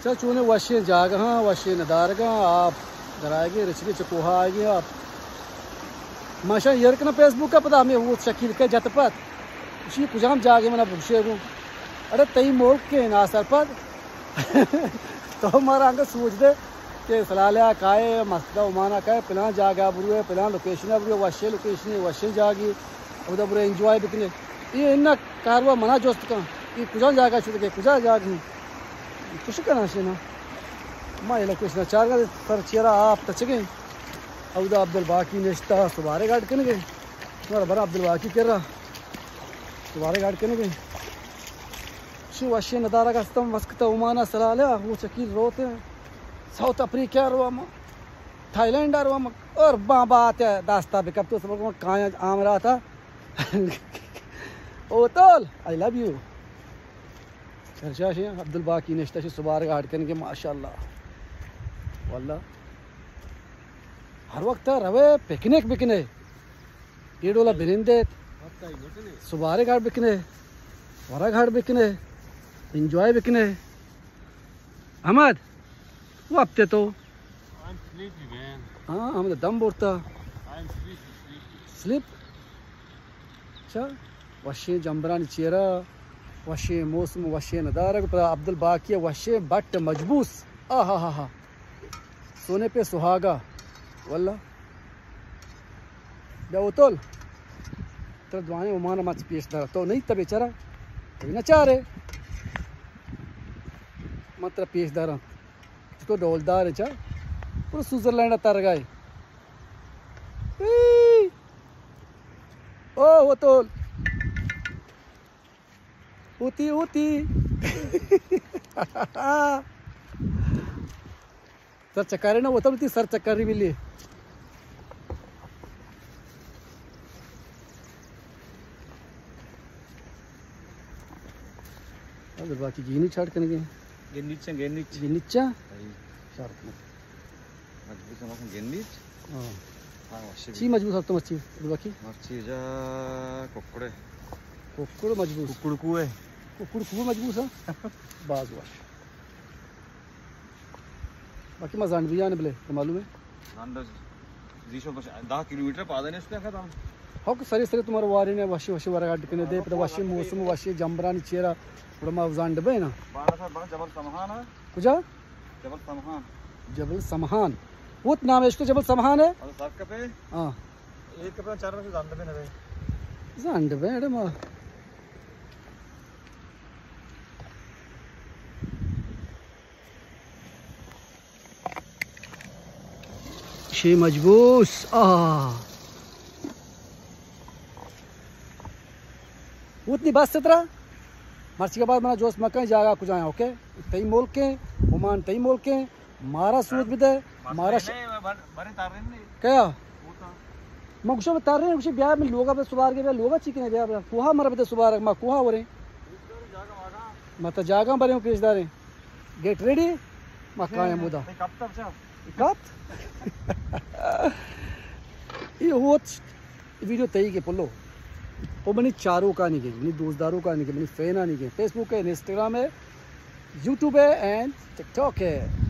چا چونیں وشیں جاگہاں، وشیں ندارگاں، آپ درائگیں، رچگیں چہ کوہا آئیگیں آپ۔ ماشاء ایر کناں فیس بک ءَ پدا ہمے وت شکیل کئے جت پد۔ اشی کجام جاگہے منا بگشے گوں۔ اڑے تئی ملک کے نا سرپد۔ تو مارا انگت سوج دے کہ سلالہ کائے، مسجد عمان کائے، پلان جاگہ بروے، پلان لوکیشن بروے، وشیں لوکیشن، وشیں جاگے، اودا برو انجوائے بکنے۔ اے اناں کاروا منا جست کن، اے کجام جاگہ شتگے، کجا جاگہ؟ کش کناں شے نا۔ ما اے لوکیشن چارگا، سر چیرا آپ تچگیں۔ اودا عبدالباقی نشتہ، سبارگ اڈ کنگے۔ مارا برا عبدالباقی کرا۔ سبارگ اڈ کنگے۔ شی وشیں ندارگ استم، مسکت عمان سلالہ، وہ شکیل روت۔ ساؤتھ افریقہ رو ہم، تھائی لینڈ رو ہم، اور بابا تے داستا بکپ تو سب کایاں آمراتا۔ او تول، I love you۔ چرچا شی عبدالباقی نشتہ شی سبارگ اڈ کنگے ماشاءاللہ۔ واللہ۔ ہر وقت روے پکنک بکنے۔ اے ڈولا بنندیت۔ سبارگ اڈ بکنے۔ ورگ اڈ بکنے۔ انجوائے بکنے۔ احمد، وپتے تو۔ I'm sleepy, man. ہاں، ہم دم برتا۔ I'm sleepy, sleepy. سلیپ؟ اچھا، وشیں جمبرانی چیرا، وشیں موسم، وشیں ندارگ، پدا عبدالباقی وشیں بٹ مجبوس۔ آہا ہا ہا۔ سونے پہ سہاگا۔ واللہ۔ بیا اوتول۔ ترا دوائیں عمان ما چہ پیش دار۔ تو نہیں تا بیچارہ۔ تو نہ چارے۔ من ترا پیش داراں۔ تو ڈولدار چا۔ پر سوئٹزرلینڈ ترگائے۔ ای۔ او اوتول۔ ہوتی، ہوتی۔ سر چکارے نا، ہوتا بلتی سر چکاری ملی۔ اب باقی گینی چھاڑ کنگے۔ گینی چا، گینی چا۔ گینی چا؟ ہائی۔ شارپ۔ مجبوس ہم گینی۔ ہاں۔ ہاں، وشی چی بھی۔ مجبوس ہفتہ مرچی، عبدالباقی؟ مرچی جا ککڑے۔ ککڑ مجبوس۔ ککڑ کوئے۔ ککڑ کوئے مجبوس ہاں؟ باز وش۔ باقی ما زانڈ بیان بلے، تو معلوم ہے؟ زانڈ زیشو بس دہ کلومیٹر پادے نے اس پہ کھتا۔ ہو کہ سری سری تمہارا واری نے وشی وشی ورگ اڈ کنے دے، پدا وشی موسم، وشی جمبرانی چیرا، پدا ما زانڈ بے نا۔ بارہ سال بعد جبل سمہان ہے۔ کجا؟ جبل سمہان۔ جبل سمہان۔ وت نام ہے اس کو جبل سمہان ہے؟ اور سر کپے؟ ہاں۔ ایک کپے چار سے زنڈ بے نہ بے۔ زنڈ بے، اڑے ما۔ شی مجبوس، آہ۔ اتنی بس ترا؟ مرچی کے بعد منا جوست مکن جاگہ کجا ہے، اوکے؟ تئی ملک ہے، عمان تئی ملک ہے، مارا سوج بدے، مارا ش-، کیا؟ ما گوشم ترین، گوشی بیا من لوگا بہ سبارگے، بیا لوگا چی کنے، بیا، بیا۔ کوہا مر بدے سبارگ، ما کوہا وریں۔ ما تا جاگہ بریں پیش داریں۔ گیٹ ریڈی، ما کائیں مودا۔ کپت؟ اے ہوت ویڈیو تئی کے پلو۔ او منی چاروکانی کے، منی دوستداروکانی کے، منی فینانی کے۔ فیس بک ہے، انسٹاگرام ہے، یوٹیوب ہے اینڈ ٹک ٹاک ہے۔